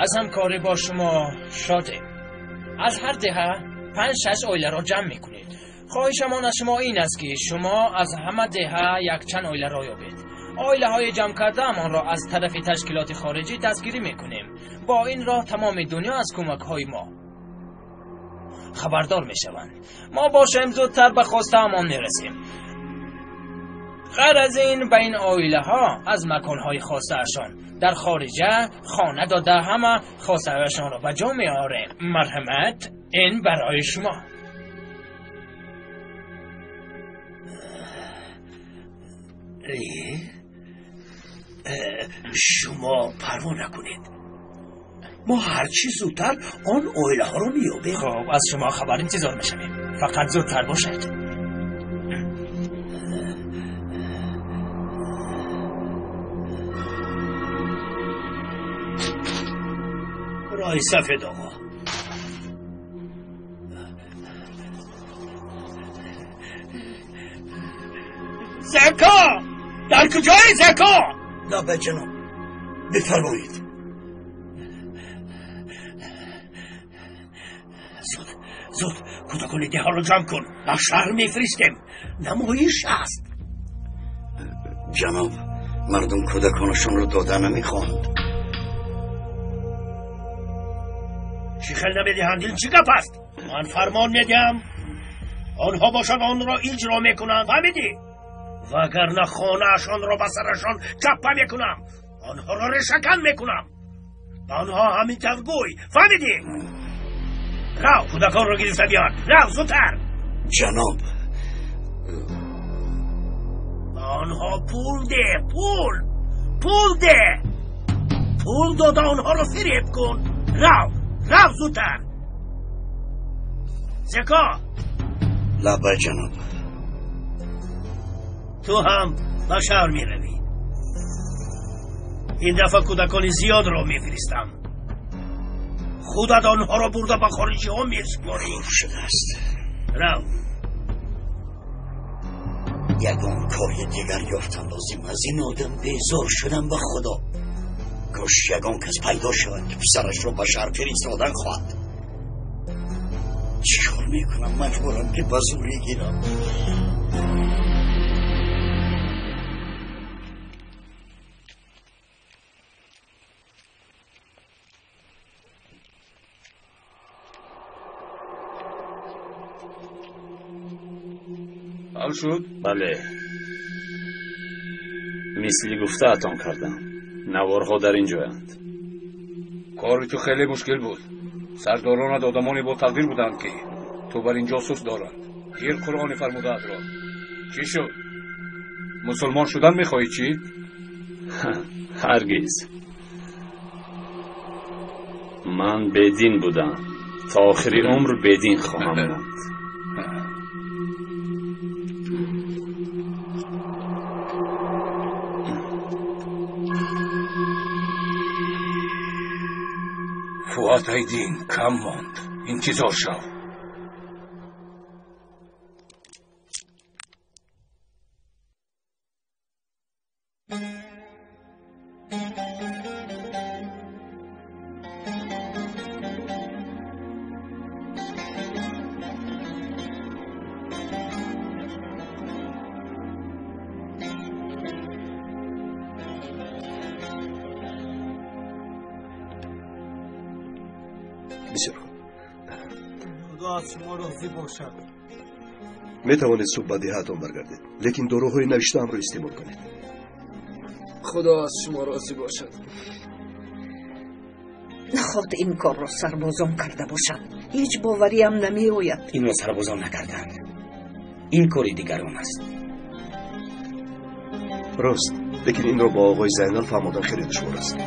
از همکاری با شما شادیم. از هر دهه 5-6 оила را جمع میکنید. خواهشمان از شما این است که شما از همه دهه یک چند оила را یابید. оила های جمع کرده امان را از طرف تشکیلات خارجی دستگیری میکنیم. با این راه تمام دنیا از کمک های ما خبردار میشوند. ما باشیم زودتر به خواسته امان میرسیم. غیر از این به این оила ها از مکان های خواسته اشان در خارجه خانه داده همه خواسته هایشان را به جا میآوریم. مرحمت، این برای شما. شما پروا نکنید، ما هرچی زودتر آن оила ها رو مییابیم. خب از شما خبر انتظار میشویم، فقط زودتر باشد. رای سفید آقا، زکا در کجای زکا؟ نه جناب، بفرمایید. زود زود کودکان ده ها رو جمع کن، به شهر میفرستیم، نمایش است. جناب، مردم کودکانشان رو داده نمیخواهند. چی خیلی نمیدهند؟ این چی گپ است؟ من فرمان میدم آنها باشد آن را اجرا میکنند، فهمیدی؟ وگرنه خانه‌شان را به سرشان چپه میکنم، آنها را ریشه‌کن میکنم. به آنها همین طور گوی، فهمیدی؟ رو کودکان را گرفته بیار، رو زودتر. جناب، به آنها پول ده، پول ده، پول داده آنها را فریب کن. رو رو زودتر. زکا. لبه جناب. تو هم به شهر می روی. این دفعه کودکان زیاد را می فرستم. خودت آنها را برده به خارجی ها می سپاری. خوب شده است. رو. یگان کار دیگر یافتن لازم. از این آدم بیزار شدم به خدا. کاش یگان کس پیدا شود که پسرش را به شهر فرستادن خواهد. چیکار میکنم؟ مجبورم که به زوری گیرم. حل شد؟ بله، مثل گفته‌تان کردم. نوارها در اینجایند. کاری تو خیلی مشکل بود. سرداران آدمانی با تقدیر بودند که تو بر این جاسوس دارند. گیر قرآن فرموده‌ات را. چی شد؟ مسلمان شدن میخواهی چی؟ هرگز. من بدین بودم، تا آخری عمر بدین خواهم ماند. فؤاد ایدین کم ماند، انتظار شو. بسیار خوب. خدا از شما راضی باشد. می توانید صبح به деҳаатон برگردید، لیکن доруҳои навиштаамро истеъмол кунед. خدا از شما راضی باشد. نخواد این کار را سربازان کرده باشند. هیچ باوریم نمی آید. این را سربازان نکردند، این کاری دیگران است. راست، لیکن این را با آقای زینال فهماندن خیلی دشوار است.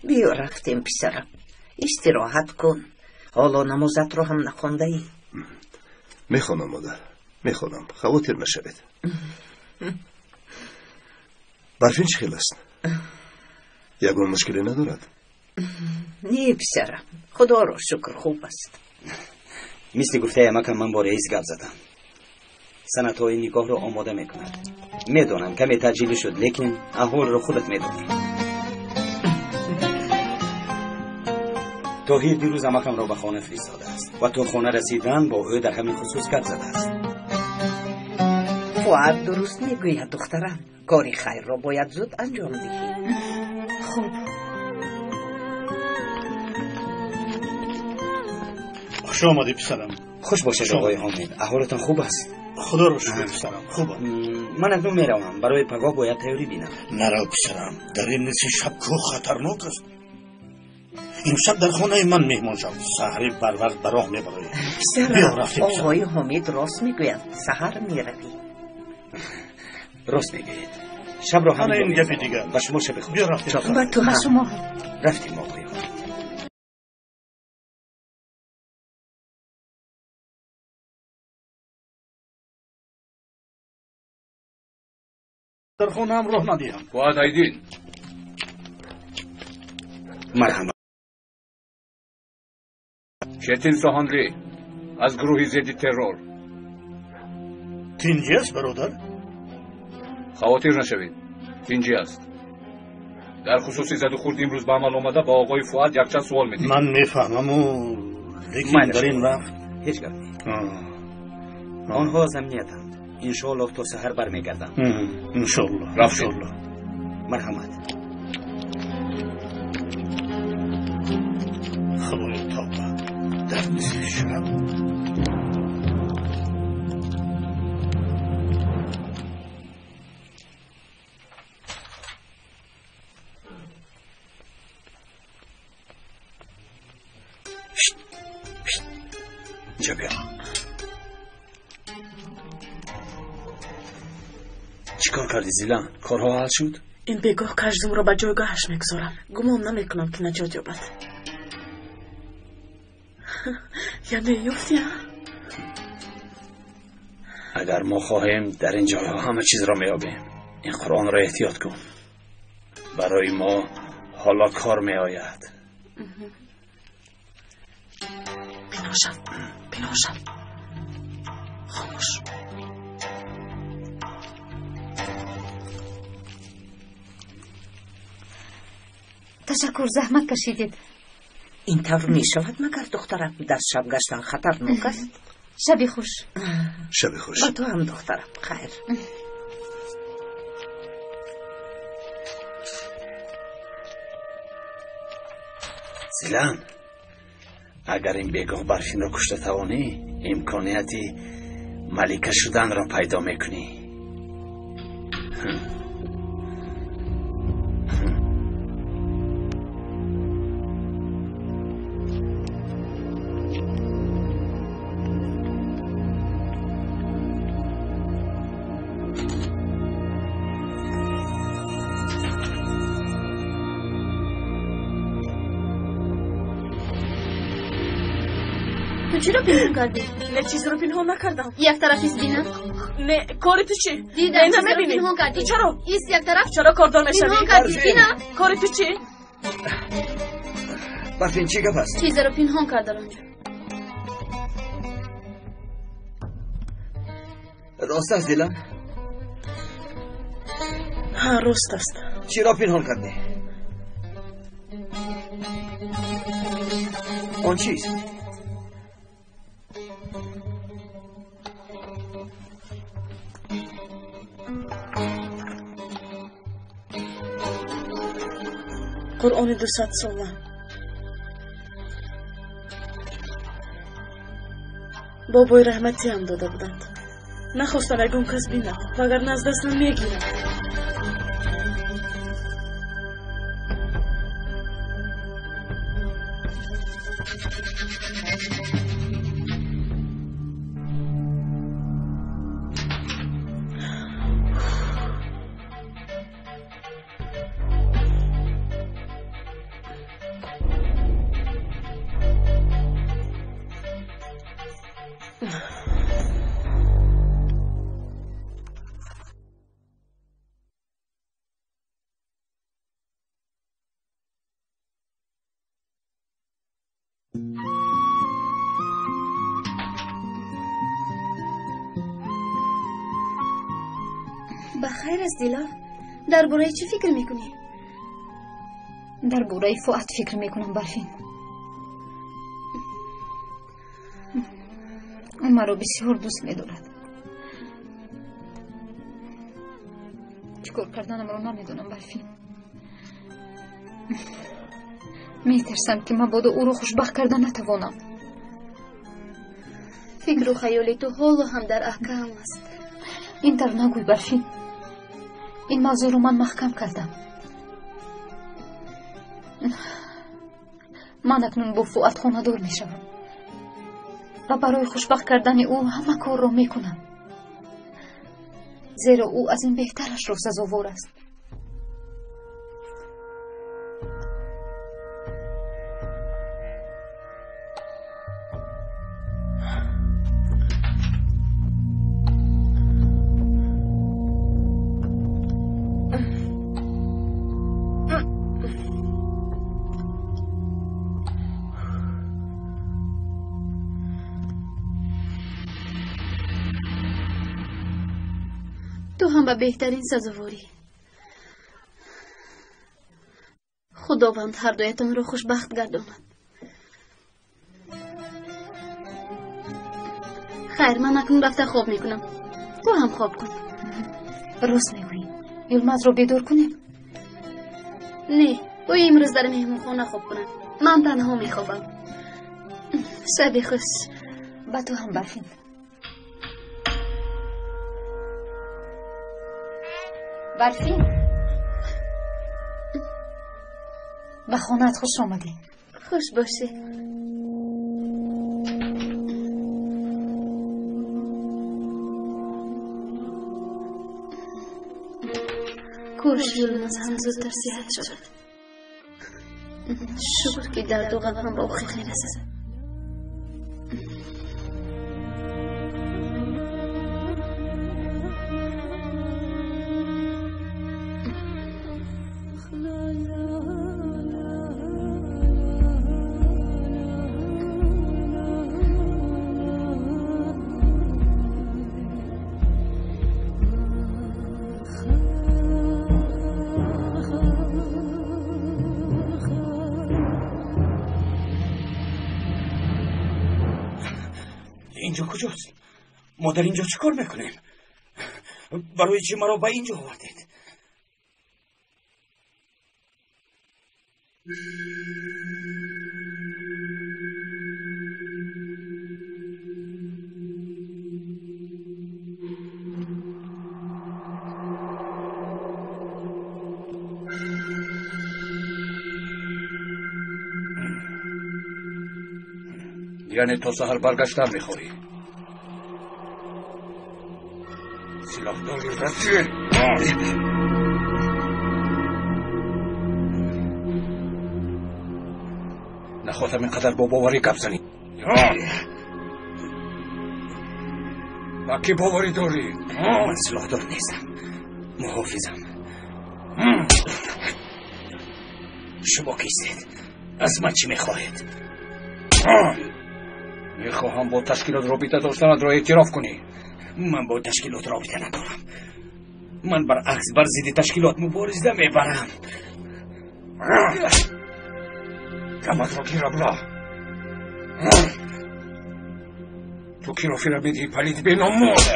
بیا رفتیم پسرم، استراحت کن. حالا نمازت رو هم نخوانده ای؟ میخوانم مادر. Мехонам, хавотир нашавед. Барфин чӣ хел аст? Ягон мушкиле надорад? Не, писарам, худоро шукр, хуб аст. Мисли гуфтаи амакам ман бо раис гап задам. Санадҳои никоҳро омода мекунад. Медонам каме таъҷилӣ шуд, лекин аҳволро худат медонӣ. Тоҳир дирӯз амакамро ба хона фиристодааст ва то хона расидан бо ӯ дар ҳамин хусус гап задааст. Фуад дуруст мегӯяд, духтарам. Кори хайрро бояд зуд анҷом диҳӣ. Хуб. Хуш омадӣ, писарам. Хуш бошед, оқои Ҳомид. Аҳволатон хуб аст? Худоро шукр, писарам, хубам. Ман акнун меравам. Барои пагоҳ бояд тайёрӣ бинам. Нарав, писарам. Дар ин нисфи шаб кӯҳ хатарнок аст. Имшаб дар хонаи ман меҳмон шав. Саҳари барвақт ба роҳ мебароӣ. Писарам, оқои Ҳомид рост мегӯяд. Саҳар меравӣ. Рост мегӯед. Шабро ҳамин ин гапи дигар. Ба шумо шаби хуш. Биё рафтем. Ба ту ба шумо. Рафтем, оқои Ҳомид. Дар хонаам роҳ надиҳам. Фуад Айдин. Марҳамат. Четин Соҳанли аз гурӯҳи зидди террор. Тинҷӣ аст, бародар? Хавотир нашавед, тинҷӣ аст. Дар хусуси задухӯрд имрӯз ба амал омада ба оқои Фуад якчанд суол медиҳем. Ман мефаҳмаму, лекин дар ин вақт ҳеҷ гап не. Онҳо аз амниятанд. Иншоаллоҳ то саҳар бармегарданд. Иншоаллоҳ. Рафтем. Марҳамат. Худоё тавба, дар нисфи шаб. Инҷо биё. Чӣ кор кардӣ, Зилан? Корҳо ҳал шуд? Ин бегоҳ каждумро ба ҷойгоҳаш мегузорам. Гумон намекунам, ки наҷот ёбад. Яъне ёфтӣ, а? Агар мо хоҳем, дар ин ҷойҳо ҳама чизро меёбем. Ин Қуръонро эҳтиёт кун. Барои мо ҳоло кор меояд. Пинҳон шав, пинҳон шав. Хомӯш. Ташаккур, заҳмат кашидед. Ин тавр мешавад магар, духтарам? Дар шаб гаштан хатарнок аст. Шаби хуш. Шаби хуш. Ба ту ҳам, духтарам, хайр. Зилан, агар ин бегоҳ Барфинро кушта тавонӣ, имконияти малика шуданро пайдо мекунӣ. Ту чиро пинҳон кардӣ? Не, чизро пинҳон накардам. Як тараф ист бинам. Не, кори ту чӣ? Дидам, Не, чизро намебинӣ. пинҳон кардӣ. Ту чаро? Ист як тараф. Чаро кордор мешавӣ? Пинҳон кардӣ, бинам. Кори ту чӣ? Барфин, чӣ гап аст? Чизро пинҳон кард дар онҷо. Рост аст, Дилан? Ҳа, рост аст. Чиро пинҳон кардӣ? Он чист? Қуръони 200 сола. Бобои раҳматиам дода буданд. Нахостам ягон кас бинад, вагарна аз дастам мегирад. Ба хайр аст, Дило. Дар бораи чӣ фикр мекунӣ? Дар бораи Фуат фикр мекунам, Барфин. Ӯ маро бисёр дӯст медорад. Чӣ кор карданамро намедонам, Барфин. Метарсам, ки мабодо ӯро хушбахт карда натавонам. Фикру хаёли ту ҳоло ҳам дар аҳкам аст. Ин тавр нагӯй, Барфин. Ин мавзӯъро ман маҳкам кардам. Ман акнун бо Фуат хонадор мешавам ва барои хушбахт кардани ӯ ҳама корро мекунам, зеро ӯ аз ин беҳтарашро сазовор аст. Ту ҳам ба беҳтарин сазоворӣ. Худованд ҳардуятонро хушбахт гардонад. Хайр, ман акнун рафта хоб мекунам. Ту ҳам хоб кун. Рост мегӯӣ. Юлмазро бедор кунем? Не, ӯ имрӯз дар меҳмонхона хоб кунад. Ман танҳо мехобам. Шаби хуш. Ба ту ҳам, Барфин. Барфин, ба хонаат хуш омадӣ. Хуш бошӣ. Кош Юлмаз ҳам зудтар сиҳат шавад. Шукр, ки дарду ғам ҳам ба охир мерасад. اینجا کجاست؟ ما در اینجا چیکار میکنیم؟ برای چی مرا به اینجا آوردید؟ یعنی تا سحر برگشتن میخوری؟ سلاح داری رسید. نخواستم اینقدر با باوری گپ زنی. با کی باوری داری؟ من سلاح دار نیستم، محافظم. شما کیستید؟ از من چی میخواهید؟ میخواهم با تشکیلات رابطه داشتنت را اعتراف کنی. من با تشکیلات رابطه ندارم. من برعکس بر ضد تشکیلات مبارزه میبرم. کمت را گیر ابلا. تو کی را فیره میدهی پلید بیناموس؟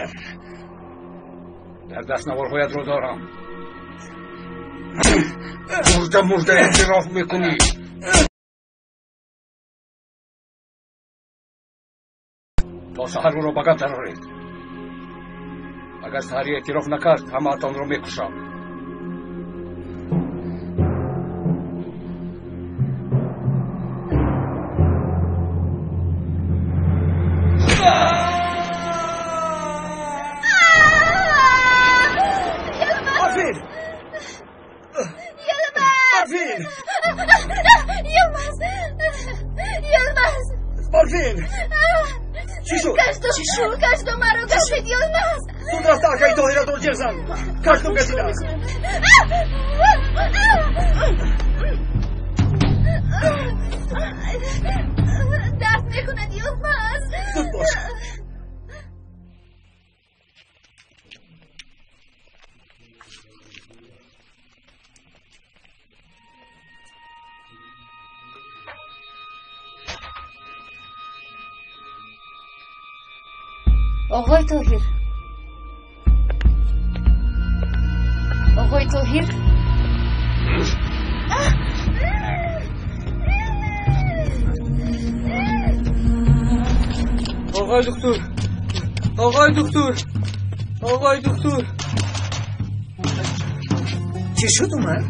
در دست نوارهایت را دارم. مرده مرده اعتراف میکنی. تا سحر او را به گپ درآورید. اگر سحری اعتراف نکرد همه‌تان را میکشم. Barfin! Yılmaz! Yılmaz! Barfin! چی شد؟ کشتو مرا گزید یلمز. زود رفته اکای طاهره دور جر زن. کشتو گزیده است. درد میکند یلمز. زود باش. Оғои Тоҳир, оғои Тоҳир. Оғои доктор, оғои доктор, оғои доктор. Чӣ шуд, Умар?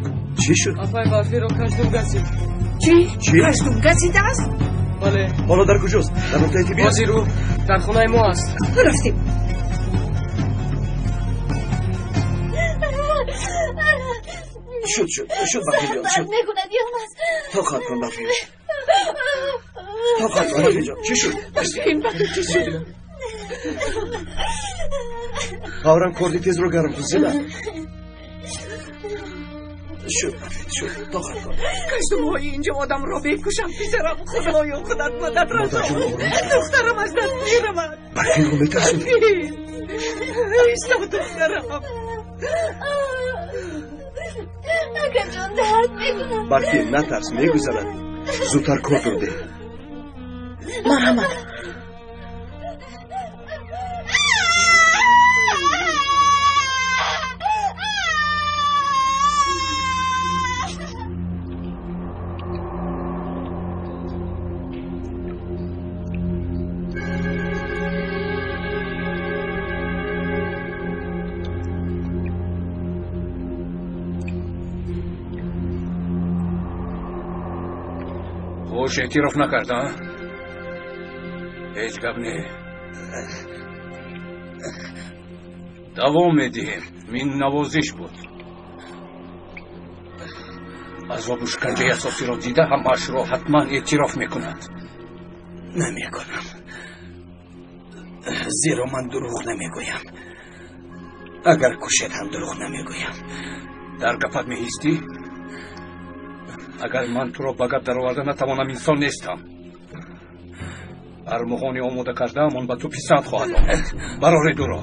Чӣ шуд? Апай Барфиро каждум газид. Чӣ? Каждум газидааст? Бале. Ҳоло дар куҷост? Дар нуқтаи тиббӣ? Ҳозир ӯ дар хонаи мо аст. Рафтем. Шуд, шуд, шуд, Барфин ҷон, шуд. Мекунад Йилмаз. Тоқат кун, Барфин. Тоқат кун, Барфин ҷон. Чӣ шуд? Барфин, ба ту чӣ шуд? Фавран корди тезро гарм кун, Зина. Шуд, Барфин, шуд. Тоқат кун. Каждумҳои инҷо одамро мекушанд, писарам. Худоё, худат мадад расон. Духтарам аз даст меравад. Барфинро метарсонӣ. Исто, духтарам. Акаҷон, дард мекунад. Барфин, натарс, мегузарад. Зудтар кордро деҳ. Марҳамат. Хуш эътироф накард, а? Ҳеҷ гап не. Давом медиҳем. Мин навозиш буд. Азобу шиканҷаи асосиро дида ҳамаашро ҳатман эътироф мекунад. Намекунам. Зеро ман дурӯғ намегӯям. Агар кушед ҳам дурӯғ намегӯям. Дар гапат меҳистӣ? Агар ман туро ба гап дароварда натавонам, инсон нестам. Армуғони омода кардаам, он ба ту писанд хоҳад омад. Барори дуро.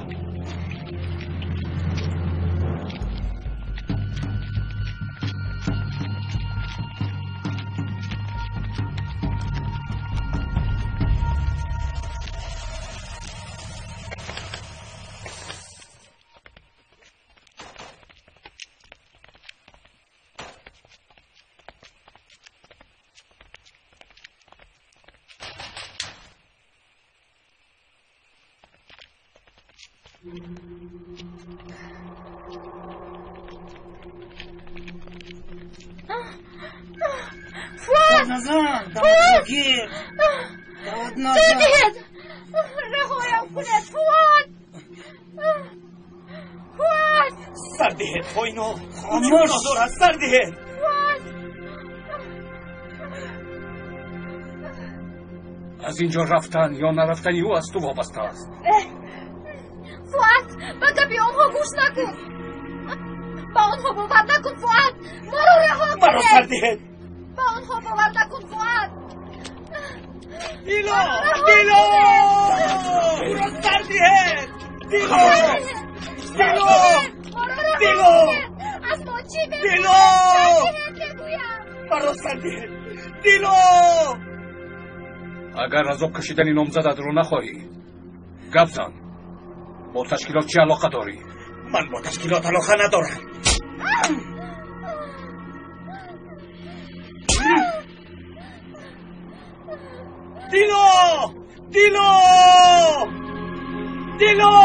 Аз ин ҷо рафтан ё нарафтани ӯ аз ту вобаста аст. Фуат, ба гапи онҳо гӯш накун. Ба онҳо бовар накун, Фуат. Моро раҳо кунед. Маро сар диҳед. Ба онҳо бовар накун, Фуат. Дило, Дило! Ӯро сар диҳед. Дило! Дило! Дило! Аз мо чӣ мехоҳед? Дило! Маро сар диҳед. Дило! Агар азоб кашидани номзадатро нахоҳӣ, гап зан. Бо ташкилот чӣ алоқа дорӣ? Ман бо ташкилот алоқа надорам. Дило! Дило! Дило!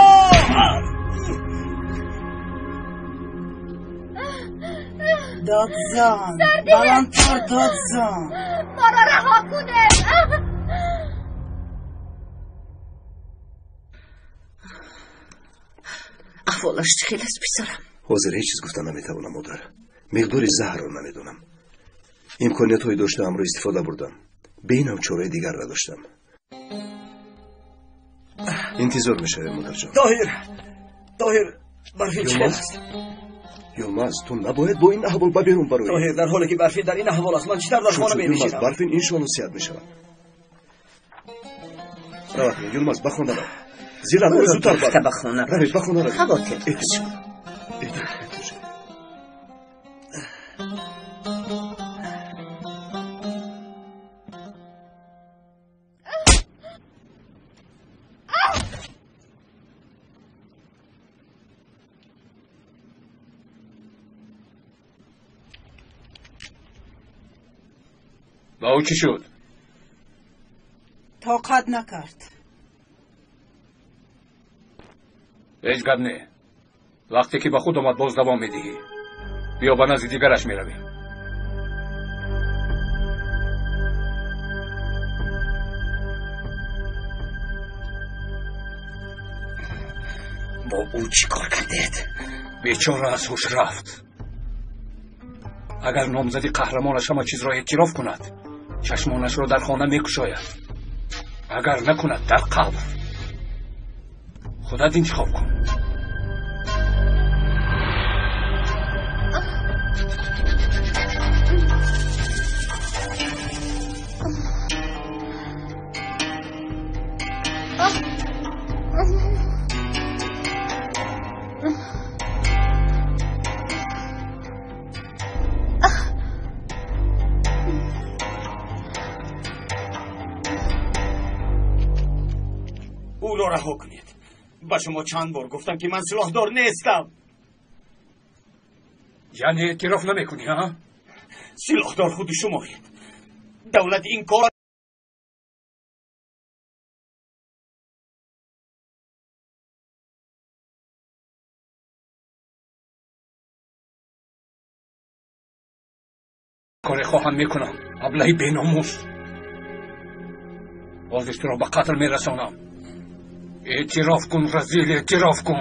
Додзан, баландтар додзан. Моро раҳо кунед. Аҳволаш чӣ хел аст, писарам? Ҳозир ҳеҷ чиз гуфта наметавонам, модар. Миқдори заҳрро намедонам. Имкониятҳои доштаамро истифода бурдам. Бе ин ҳам чораи дигар надоштам. Интизор мешавем, модарҷон. Тоҳир, Тоҳир, Барфин чӣ хел аст? Йилмаз, ту набояд бо ин аҳвол ба берун бароӣ. Тоҳир, дар ҳоле ки Барфин дар ин аҳвол аст, ман чӣ тавр дар хона менишинам? Барфин иншоалло сиҳат мешавад. Равад, Йилмаз, ба хона рав. Зилан, ӯ зудтар бар. Ба хона равед, ба хона равед. Хавотир. Эҳтиёт. Эҳтиёт. Ба ӯ чӣ шуд? Тоқат накард. Ҳеҷ гап не. Вақте ки ба худ омад, боз давом медиҳӣ. Биё, ба назди дигараш меравем. Бо ӯ чӣ кор кардед? Бечора аз ҳуш рафт. Агар номзади қаҳрамонаш ҳама чизро эътироф кунад, чашмонашро дар хона мекушояд. Агар накунад, дар қабр. Худат интихоб кун. Ӯро раҳо кунед. Ба шумо чанд бор гуфтам, ки ман силоҳдор нестам. Яъне эътироф намекунӣ, ҳа? Силоҳдор худи шумоед. Давлат ин кор коре хоҳам мекунам. Аблаҳи беномус. Боз туро ба қатл мерасонам. Эътироф кун, разил, эътироф кун.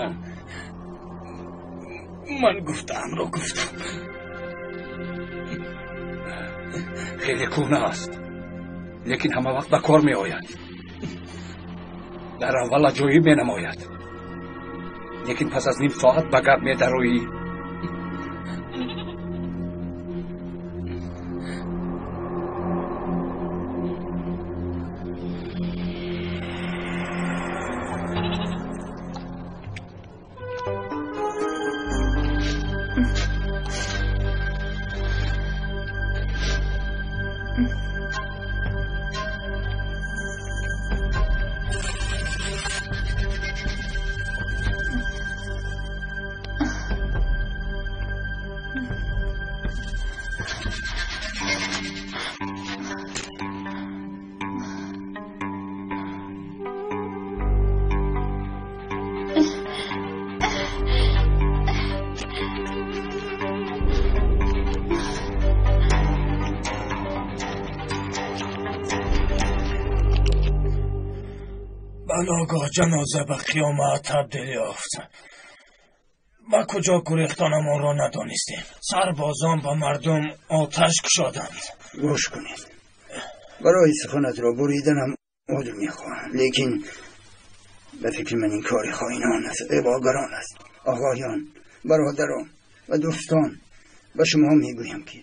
Ман гуфтаамро гуфтам. Хеле кӯҳна аст, лекин ҳама вақт ба кор меояд. Дар аввал аҷоиб менамояд, лекин пас аз ним соат ба гап медароӣ. Ба ногаҳ ҷаноза ба қиёмат табдил ёфт. Ба куҷо гурехтанамонро надонистем. Сарбозон ба мардум оташ кушоданд. Гӯш кунед, барои суханатро буриданам узр мехоҳам, лекин ба фикри ман ин кори хоинон аст, иғвогарон аст. Оғоён, бародарон ва дӯстон, ба шумо мегӯям, ки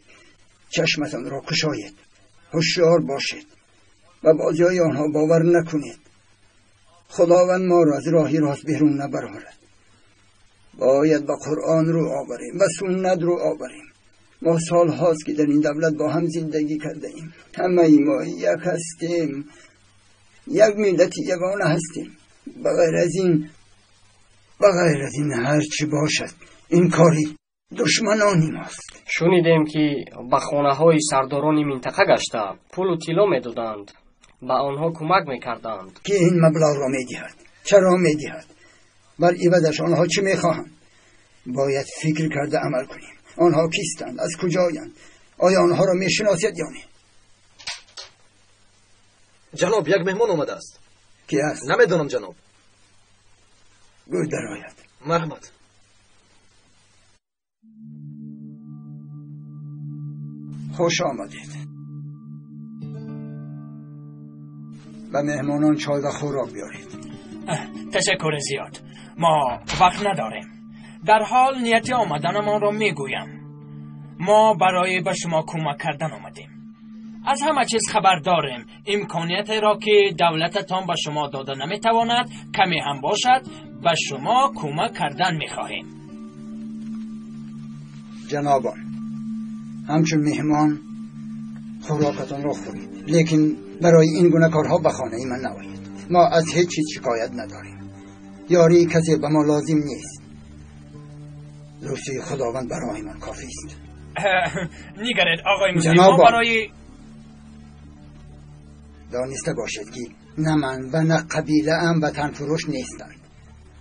чашматонро кушоед, ҳушёр бошед ва бозиҳои онҳо бовар накунед. Худованд моро аз роҳи рост берун набарорад. Бояд ба Қуръон рӯ оварем, ба суннат рӯ оварем. Мо солҳост, ки дар ин давлат бо ҳам зиндагӣ кардаем. Ҳамаи мо як ҳастем, як миллати ягона ҳастем. Ба ғайр аз ин ҳар чӣ бошад, ин кори душманони мост. Шунидем, ки ба хонаҳои сардорони минтақа гашта пулу тилло медоданд, ба онҳо кӯмак мекарданд. Ки ин маблағро медиҳад? Чаро медиҳад? Бар ивазаш онҳо чӣ мехоҳанд? Бояд фикр карда амал кунем. Онҳо кистанд? Аз куҷоянд? Оё онҳоро мешиносед ё не? Ҷаноб, як меҳмон омадааст. Ки аст? Намедонам, ҷаноб. Гӯй дарояд. Марҳамат. Хуш омадед. Ба меҳмонон чой ва хӯрок биёред. Ташаккури зиёд. Мо вақт надорем. Дар ҳол нияти омаданамонро мегӯям. Мо барои ба шумо кӯмак кардан омадем. Аз ҳама чиз хабар дорем. Имкониятеро, ки давлататон ба шумо дода наметавонад, каме ҳам бошад, ба шумо кӯмак кардан мехоҳем. Ҷанобон, ҳамчун меҳмон хӯрокатонро хӯред, лекин барои ин гуна корҳо ба хонаи ман наоед. Мо аз ҳеҷ чиз шикоят надорем. Ёрии касе ба мо лозим нест. Лутфи Худованд барои ман кофист. Нигаред, оғои мусир, мо барои دانسته باشد که نه من و نه قبیله ام وطن فروش نیستند.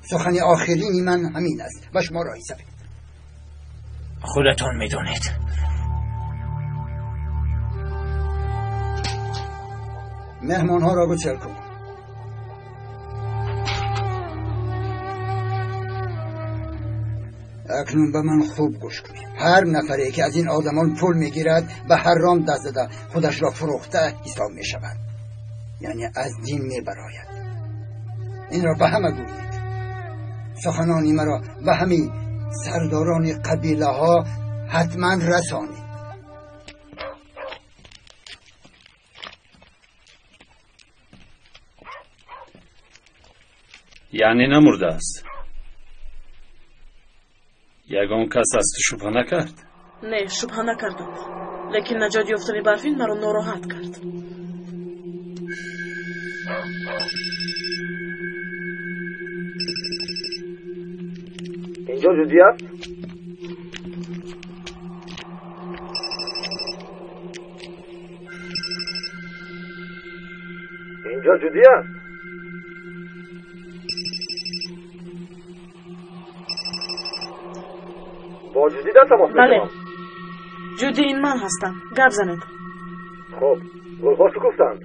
سخن آخرین من همین است و شما راهی شوید. خودتان میدانید. مهمان ها را گسل کن. اکنون به من خوب گوش کنید. هر نفری که از این آدمان پول میگیرد به حرام دست زده خودش را فروخته حساب می شود، یعنی از دین می براید. این را به همه گویید. سخنانی مرا به همه سرداران قبیله ها حتما رسانید. یعنی نمرده است؟ یگان کس از تو شبهه نکرد؟ نه، شبهه نکردم، لیکن نجات یافتن برفین مرا ناراحت کرد. اینجا جدی است؟ اینجا جدی است؟ با جدی در تماس بله، جدی این من هستم، گپ زنید. خب گلها شکفتند؟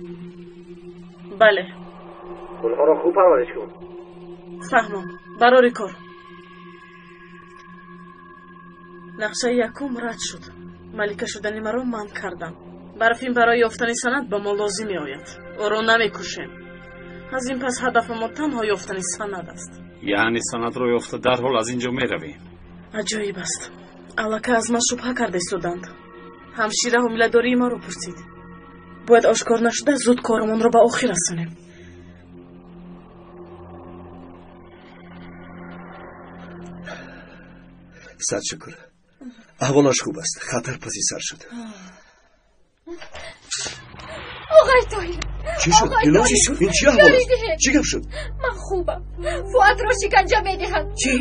بله. گلها را خوب پرورش کن. فهمم، برای کار. نقشه یکم رد شد. ملکه شدن مرا من کردم. برفین برای یافتن سند به ما لازم می آید. او را نمیکشیم. از این پس هدف ما تنها یافتن سند است. یعنی سند را یافته در حال از اینجا می رویم. عجایب است. аллака аз ман шубҳа карда истоданд. Ҳамшира ҳомиладории маро пурсид. Бояд ошкор нашуда зуд корамонро ба охир расонем. Сад шукр, аҳволаш хуб аст. Хатар паси сар шуд. оғои Тоҳир, чӣ шуд? Дило, чӣ шуд? Ин чӣ аҳвол аст? Чӣ гап шуд? Ман хубам. Фуадро шиканҷа медиҳанд. Чӣ?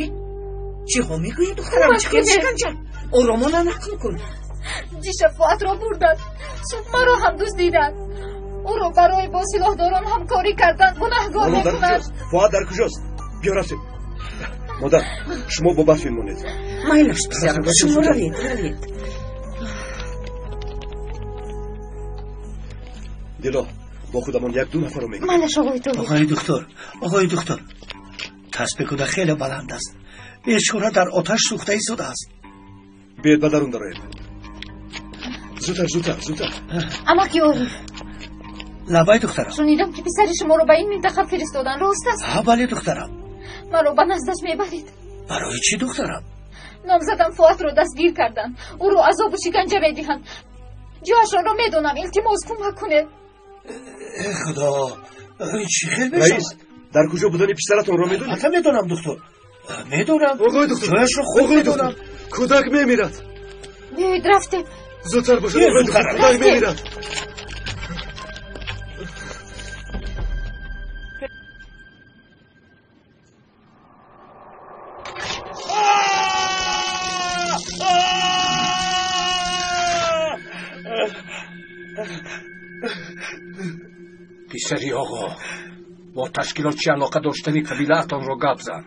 Чӣ ҳо мегӯӣ, духтарам? Чӣ хел шиканҷа? Оромона нақл кун. Диша Фуадро бурданд, маро ҳам дуздиданд. Ӯро барои бо силоҳдорон ҳамкорӣ кардан гунаҳгор мекунанд. Фуад дар куҷост? Биё рафтем. Модар, шумо бо барфин монед. Майлаш, писарам, шумо равед, равед. Дило, бо худамон як ду нафарро мегирем. Майлаш, оғои Тоҳир. Оғои духтур, оғои духтур, тасби кӯдак хеле баланд аст. Бечора дар оташ сӯхта истодааст. Биёед ба дарун дароед. Зудтар, зудтар, зудтар. Амаки Ориф. Лабай, духтарам. Шунидам ки писари шуморо ба ин минтақа фиристоданд, рост аст? Ҳа, бале, духтарам. Маро ба наздаш мебаред? Барои чӣ, духтарам? Номзадам Фуатро дастгир карданд. Ӯро азобу шиканҷа медиҳанд. Ҷояшонро медонам, илтимос кӯмак кунед. Э худо, ин чӣ хел мешавад? Раис, дар куҷо будани писаратонро медонед? Албатта медонам, духтур, медонам. Оғои духтур, ҷояшро хуб медонам. Кӯдак мемирад. Биёед, рафтем. Зудтар бошад, оғои духтур, кӯдак мемирад. Писари оғо, бо ташкилот чӣ алоқа доштани қабилаатонро гап зан.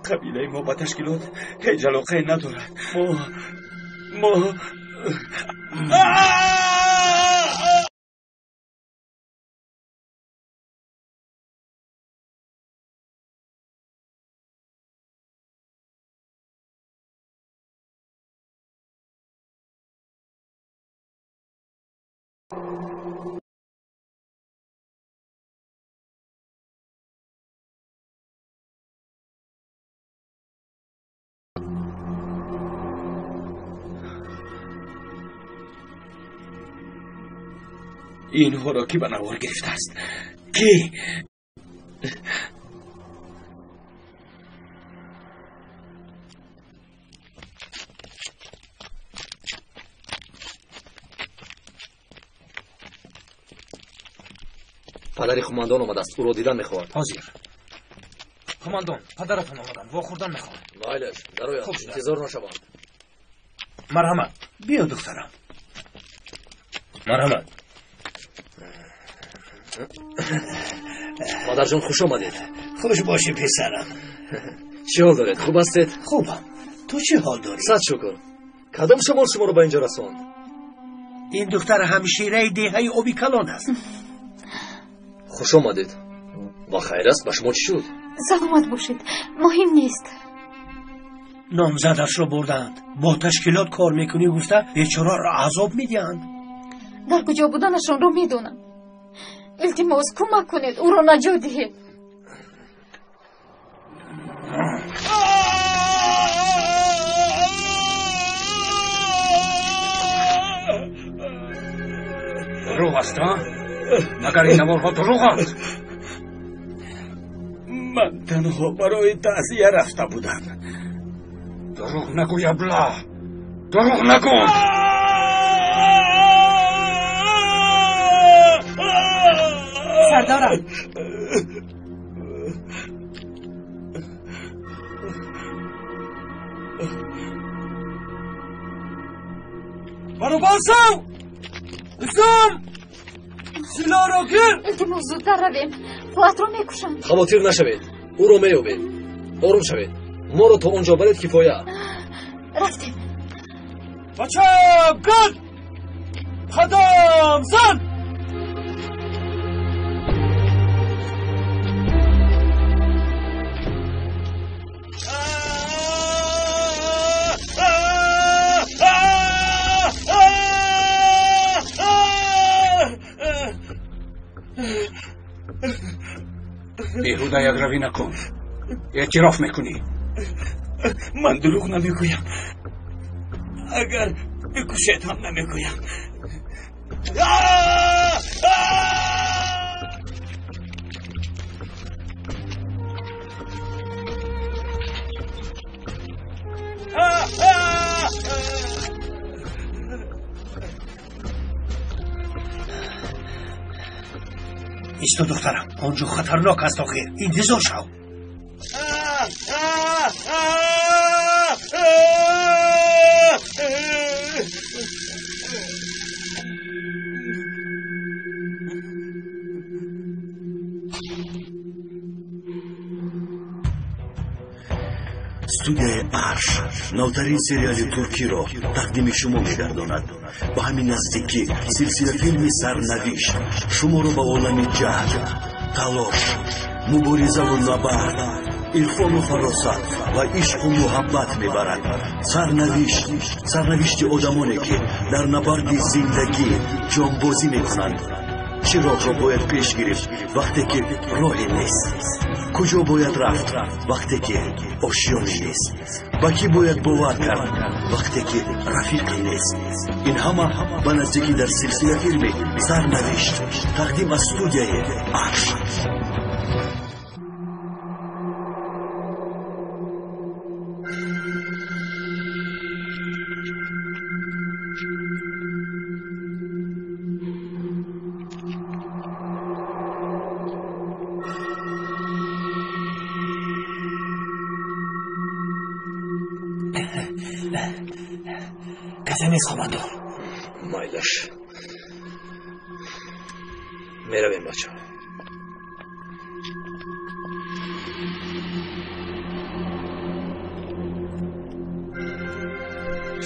Қабилаи мо ба ташкилот ҳеҷ алоқае надорад. Мо инҳоро кӣ ба навор гирифтааст? Кӣ? Падари қумандон омадааст, ӯро дидан мехоҳад. Ҳозир. Қумандон, падаратон омаданд, вохӯрдан мехоҳанд. Майлаш, дарояд, интизор нашаванд. Марҳамат. Биё, духтарам. Марҳамат. Модарҷон, хуш омадед. Хуш бошӣ, писарам. Чӣ ҳол доред? Хуб ҳастед? Хубам. Ту чӣ ҳол дорӣ? Сад шукр. Кадом шамол шуморо ба инҷо расонд? Ин духтар ҳамшираи деҳаи оби калон аст. Хуш омадед. Ва хайр аст, ба шумо чӣ шуд? Саломат бошед, муҳим нест. Номзадашро бурданд. Бо ташкилот кор мекунӣ гуфта бечораро азоб медиҳанд. Дар куҷо буданашонро медонам. Илтимос, кӯмак кунед, ӯро наҷот диҳед. Дурӯғ аст, а? Магар ин наворҳо дурӯғанд? Ман танҳо барои таъзия рафта будам. Дурӯғ нагӯй, абла! Дурӯғ нагӯ! Сардорам, баробар шав! Ислом! Силоҳро гир! Илтимос, зудтар равем, Фуатро мекушанд. Хавотир нашавед, ӯро меёбем. Ором шавед, моро то он ҷо баред кифоя. Рафтем. Бача, гад! Қадам зан! Беҳуда якравӣ накун. Эътироф мекунӣ. Ман дурӯғ намегӯям. Агар бикушед ҳам намегӯям. Исто, духтарам, он ҷо хатарнок аст охир. Интизор шав. Студияи Арш навтарин сериали туркиро тақдими шумо мегардонад. Ба ҳамин наздикӣ силсилафилми Сарнавишт шуморо ба олами ҷаҳд, талош, муборизаву набард, ирфону фаросат ва ишқу муҳаббат мебарад. Сарнавишт, сарнавишти одамоне ки дар набарди зиндагӣ ҷонбозӣ мекунанд. Чӣ роҳро бояд пеш гирифт вақте ки роҳе нест? Куҷо бояд рафт вақте ки ошёне нест? Ба кӣ бояд бовар кард вақте ки рафиқе нест? Ин ҳама ба наздикӣ дар силсилафилми Сарнавишт, тақдим аз студияи Арш. Касе нест, хомандор. Майлаш, меравем, бачаҳо.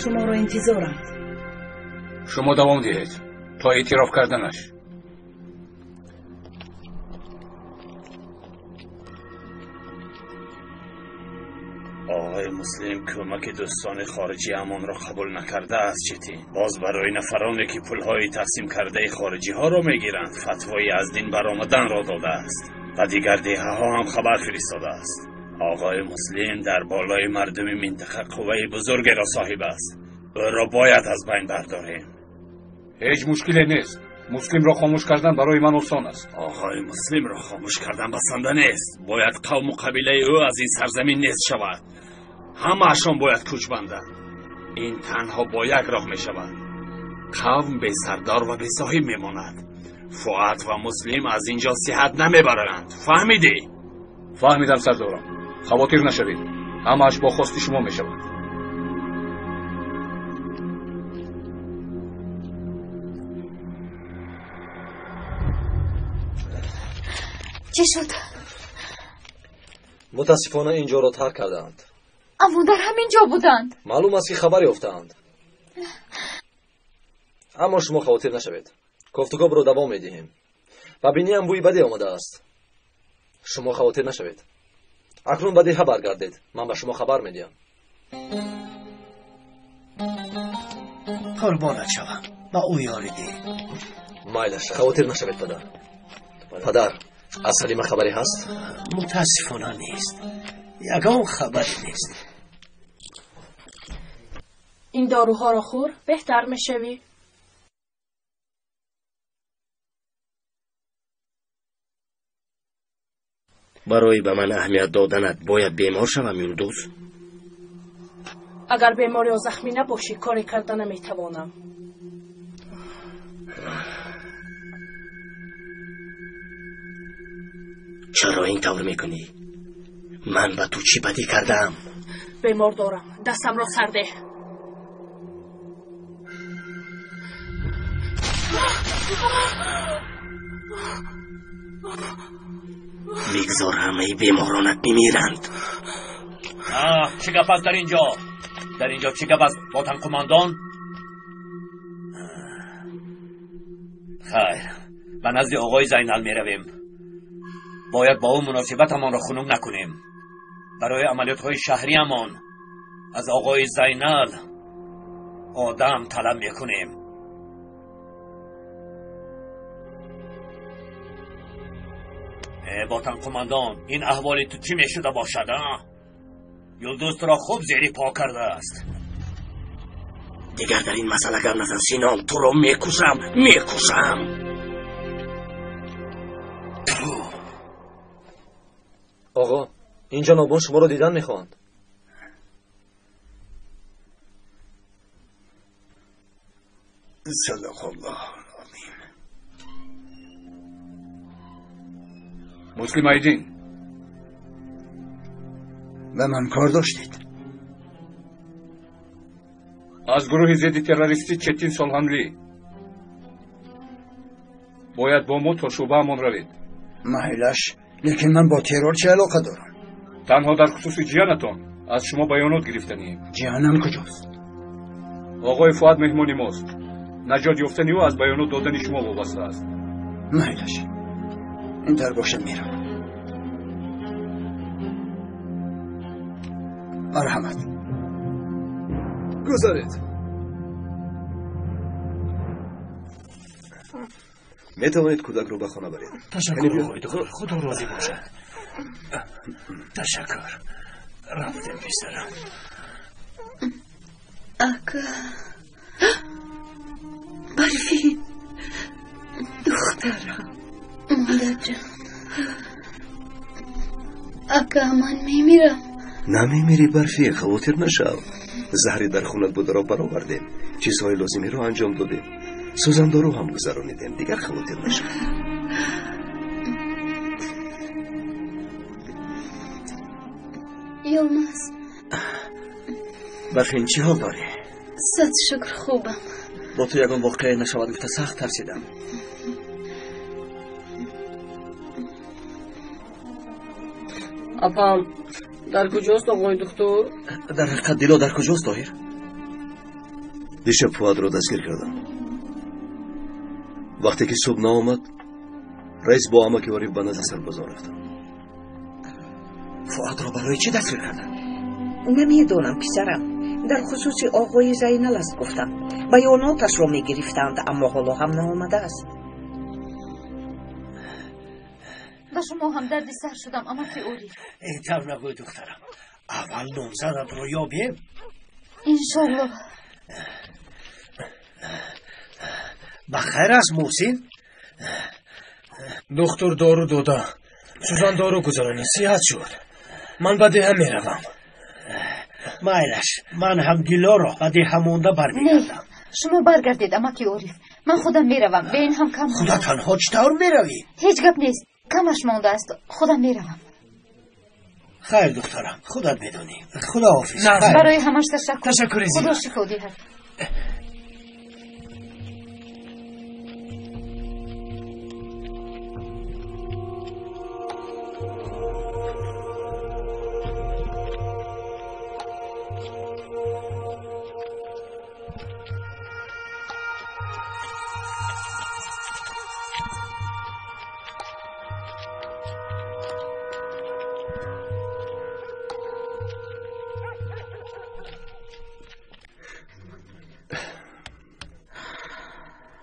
Шуморо интизоранд. Шумо давом диҳед то эътироф карданаш. Оғои Муслим кӯмаки дӯстони хориҷиамонро қабул накардааст, Четин. Боз барои нафароне ки пулҳои тақсим кардаи хориҷиҳоро мегиранд, фатвои аз дин баромаданро додааст. Ба дигар деҳаҳо ҳам хабар фиристодааст. Оғои Муслим дар болои мардуми минтақа қувваи бузургеро соҳиб аст. Ӯро бояд аз байн бардорем. Ҳеҷ мушкиле нест. Муслимро хомӯш кардан барои ман осон аст. Оғои Муслимро хомӯш кардан басанда нест. Бояд қавму қабилаи ӯ аз ин сарзамин нест шавад. Ҳамаашон бояд кӯч банданд. Ин танҳо бо як роҳ мешавад. Қавм бесардор ва бесоҳиб мемонад. Фуат ва Муслим аз инҷо сиҳат намебаранд. Фаҳмидӣ? Фаҳмидам, сардорам. Хавотир нашавед. Ҳамааш бо хости шумо мешавад. Чӣ шуд? Мутаассифона инҷоро тарк кардаанд. Аммо дар ҳамин ҷо буданд. Маълум аст, ки хабар ёфтаанд. Аммо шумо хавотир нашавед. Кофтукобро давом медиҳем. Ба биниам бӯи баде омадааст. Шумо хавотир нашавед. Акнун ба деҳа баргардед. Ман ба шумо хабар медиҳам. Қурбонат шавам, ба ӯ ёрӣ деҳ. Майлаш, хавотир нашавед, падар. Падар, аз Салима хабаре ҳаст? Мутаассифона нест. Ягон хабаре нест. Ин доруҳоро хӯр, беҳтар мешавӣ. Барои ба ман аҳамият доданат бояд бемор шавам, Юлдуз? Агар бемор ё захмӣ набошӣ, коре карда наметавонам. Чаро ин тавр мекунӣ? Ман ба ту чӣ бадӣ кардаам? Бемор дорам, дастамро сар деҳ. Бигзор ҳамаи беморонат бимиранд. Чӣ гап аст дар инҷо? Дар инҷо чӣ гап аст, ботан қумандон? Хайр, ба назди оғои Зайнал меравем. Бояд бо ӯ муносибатамонро хунук накунем. Барои амалиётҳои шаҳриамон аз оғои Зайнал одам талаб мекунем. Ботан қумандон, ин аҳволи ту чӣ мешуда бошад, а? Юлдуз туро хуб зери по кардааст. Дигар дар ин масъала гап назан, Синон, туро мекушам, мекушам. Оғо, ин ҷанобон шуморо дидан мехоҳанд. Садақаллоҳ. Муслим Айдин, ба ман кор доштед? Аз гурӯҳи зидди террористӣ Четин Солҳанлӣ. Бояд бо мо то шӯъбаамон равед. Майлаш, лекин ман бо террор чӣ алоқа дорам? Танҳо дар хусуси ҷиянатон аз шумо баёнот гирифтанием. Ҷиянам куҷост? Оғои Фуад меҳмони мост. Наҷот ёфтани ӯ аз баёнот додани шумо вобаста аст. Майлаш, ин тар бошад, меравам. Марҳамат. Гузаред. Метавонед кӯдакро ба хона баред. Ташаккур, оғои доктор, худо розӣ бошад. Ташаккур. Рафтем, писарам. Ака, Барфин, духтарам. Модарҷон, ака, ман мемирам. Намемирӣ, Барфи, хавотир нашав. Заҳри дар хунат бударо баровардем, чизҳои лозимиро анҷом додем, сӯзандору ҳам гузаронидем. Дигар хавотир нашав. Ёлмаз. Барфин, чӣ ҳол дорӣ? Сад шукр, хубам. Бо ту ягон воқеае нашавад гуфта сахт тарсидам. Апам, дар куҷост оғои духтур? Дар ҳақиқат Дило дар куҷост, Тоҳир? Дишаб Фуадро дастгир кардам. Вақте ки субҳ наомад, раис бо амаки Ориф ба назди сарбозон рафтам. Фуадро барои чӣ дастгир карданд? Намедонам, писарам. Дар хусуси оғои Зайнал аст гуфтам. Баёноташро мегирифтанд, аммо ҳоло ҳам наомадааст. Ба шумо ҳам дарди сар шудам, амаки Ориф. Ин тавр нагӯй, духтарам. Аввал номзадатро ёбем. Иншоллоҳ. Ба хайр аст, Муҳсин? Доктор дору дода, сӯзандору гузаронид, сиҳат шуд. Ман ба деҳа меравам. Майлаш, ман ҳам Дилоро ба деҳа монда бармегардам. Шумо баргардед, амаки Ориф. Ман худам меравам, бе ин ҳам кам. Худа танҳо чӣ тавр меравӣ? Ҳеҷ гап нест, камаш мондааст, худам меравам. Хайр, духтарам, худат медонӣ. Худоҳофиз. Барои ҳамаш ташаккур. Ташаккури зиёд. Худо шифо диҳад.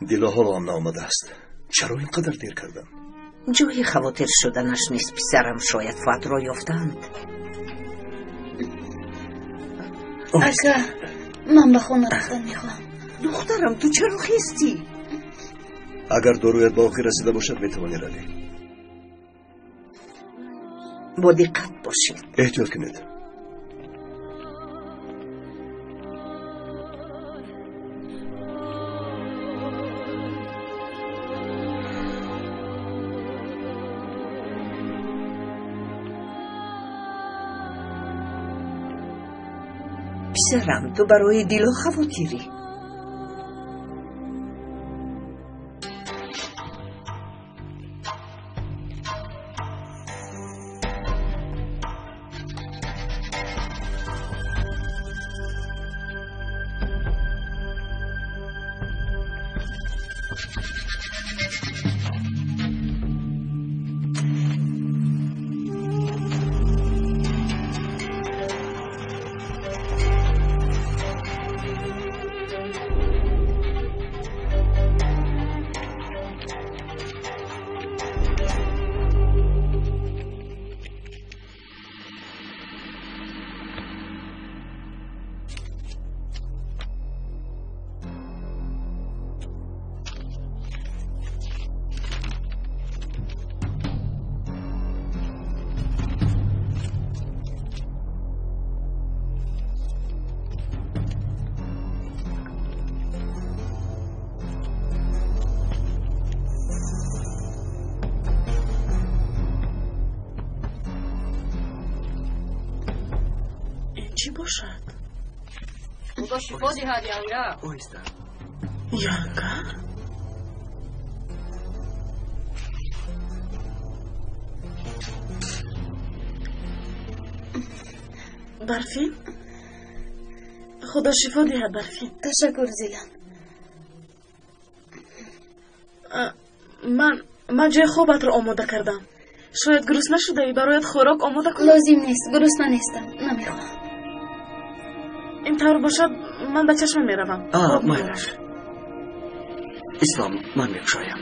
Дило ҳоло ҳам наомадааст. Чаро ин қадар дер кардам? Ҷои хавотир шуданаш нест, писарам. Шояд Фуатро ёфтаанд. Ака, ман ба хона рафтан мехоҳам. Духтарам, ту чаро хестӣ? Агар доруят ба охир расида бошад, метавонӣ равӣ. Бо диққат бошед. Эҳтиёт кунед. Писарам, ту барои Дило хавотирӣ? Чӣ бошад? Худо шифо диҳад, янга. Оҳиста. Янга? Барфин? Худо шифо диҳад, Барфин. Ташаккур, Зилан. Ман ҷои хобатро омода кардам. Шояд гурусна шудаӣ, бароят хӯрок омода кунам? Лозим нест, гурусна нестам, намехоҳам. Ин тавр бошад, ман ба чашма меравам. Майлаш. Ислом, ман мекушоям.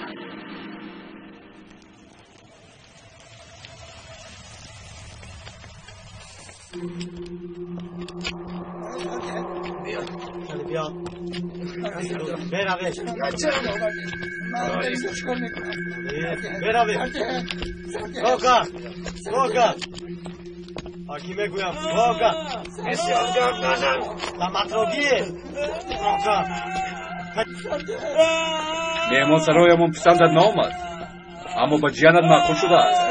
Аки мегӯям, Кока! Ламатро гир! Кока! Меҳмонсароямон писандат наомад, аммо ба ҷиянат маъқул шудааст.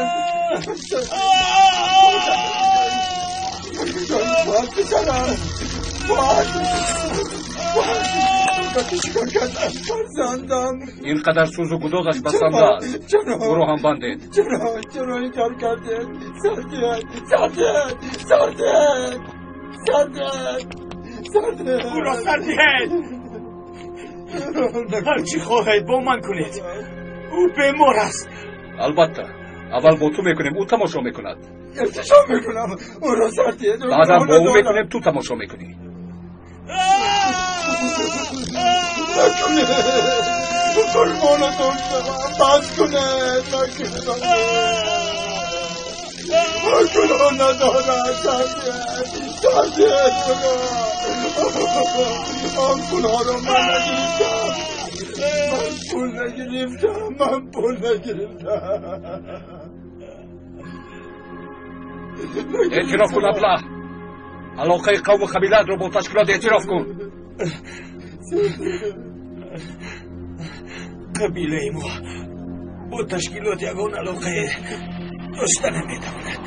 Ин қадар сӯзу гудозаш басанда аст. Ӯро ҳам бандед. Чаро ин кор кардед? Сардиҳед! Сардиҳед! Сардиҳед! Сардиҳед! Сардиҳед! Ӯро сардиҳед! Ҳар чӣ хоҳед бо ман кунед. Ӯ бемор аст. Албатта, аввал бо ту мекунем, ӯ тамошо мекунад. Иртишо мекунам. Ӯро сардиҳед. Баъдан бо ӯ мекунем, ту тамошо мекунӣ. Накунед! Қурбонатон шавам! Бас кунед! Накунед! Гуноҳ надорад! Сардиҳед! Сардиҳед ӯро! Он пулҳоро ман нагирифтам! Ман пул нагирифтам! Ман пул нагирифтам! Эътироф кун, аблаҳ! Алоқаи қавму қабилаатро бо ташкилот эътироф кун! Қабилаи мо бо ташкилот ягон алоқае дошта наметавонад.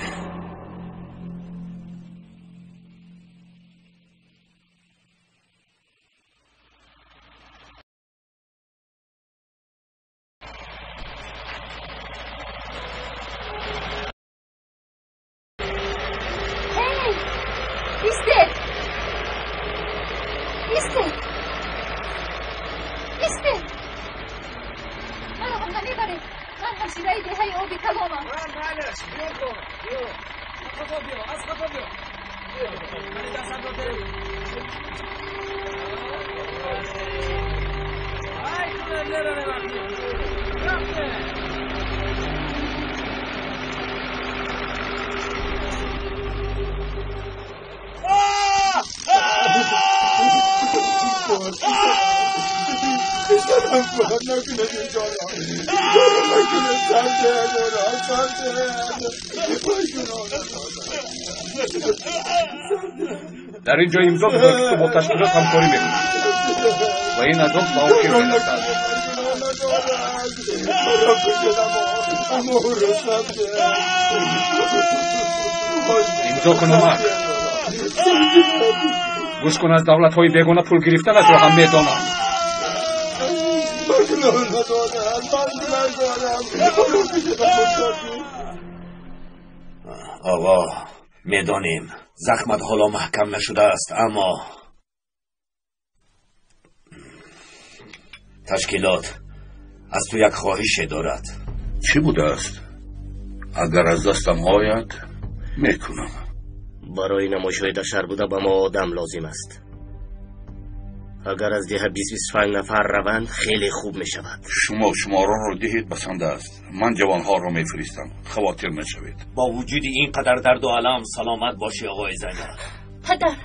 Ҳей! Истед! Истед! Истед! Маро ҳам намебаред. Ман ҳамшираи деҳаи оби каломам. Дар ин ҷо имзо бигузор, ки ту бо ташкилот ҳамкорӣ мекунӣ ва ин азоб ба охир мерасад. Имзо кун, Умар. Гӯш кун, аз давлатҳои бегона пул гирифтанатро ҳам медонам. Оғо, медонем захмат ҳоло маҳкам нашудааст, аммо ташкилот аз ту як хоҳише дорад. Чӣ будааст? Агар аз дастам ояд, мекунам. Барои намоишҳои дар шаҳр буда ба мо одам лозим аст. Агар аз деҳа 20-25 нафар раванд, хеле хуб мешавад. Шумо шуморонро диҳед, басанда аст. Ман ҷавонҳоро мефиристам, хавотир нашавед. Бо вуҷуди ин қадар дарду алам саломат бошӣ, оғои Зайнал. Падар,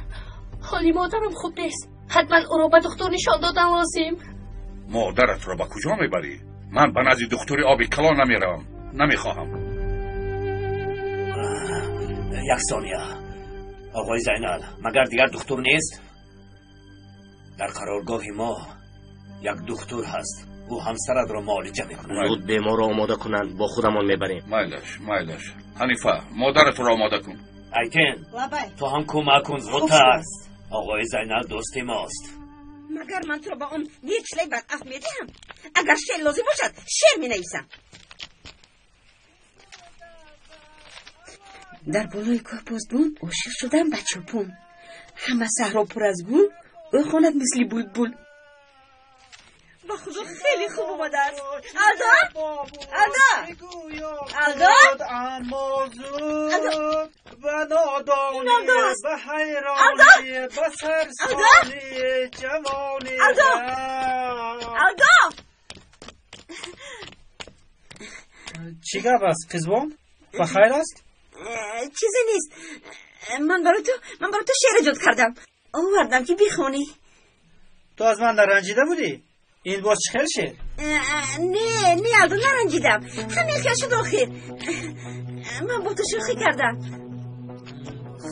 ҳоли модарам хуб нест. Ҳатман ӯро ба духтур нишон додан лозим. Модаратро ба куҷо мебарӣ? Ман ба назди духтури оби калон намеравам. Намехоҳам. Як сония. Оғои Зайнал, магар дигар духтур нест? Дар қароргоҳи мо як духтур ҳаст. Ӯ ҳамсаратро муолиҷа мекунад. Зуд беморро омода кунанд, бо худамон мебарем. Майлаш, майлаш. Ҳанифа, модаратро омода кун. Айтен, ту ҳам кӯмак кун, зудтар. Оғои Зайнал дӯсти мост. Магар ман туро ба он нечлаи бадаф медиҳам? Агар шеър лозим бошад, шеър менависам. Дар болои кӯҳ посбон ошиқ шудам ба чӯпон. Ҳама саҳро пур аз гул, ӯ хонад мисли булбул. Ба худо хеле хуб омадааст. Алдо? Алдо? Алдо? Алдо? Алдо? Алдо? Алдо? Чӣ гап аст, қизбон? Ба хайр аст? Чизе нест. Ман барои ту шеър эҷод кардам. Овардам ки бихонӣ. Ту аз ман наранҷида будӣ? Ин боз чӣ хел шеър? Не, не, Алдо, наранҷидам. Ҳамин хел шуд охир. Ман бо ту шӯхӣ кардам.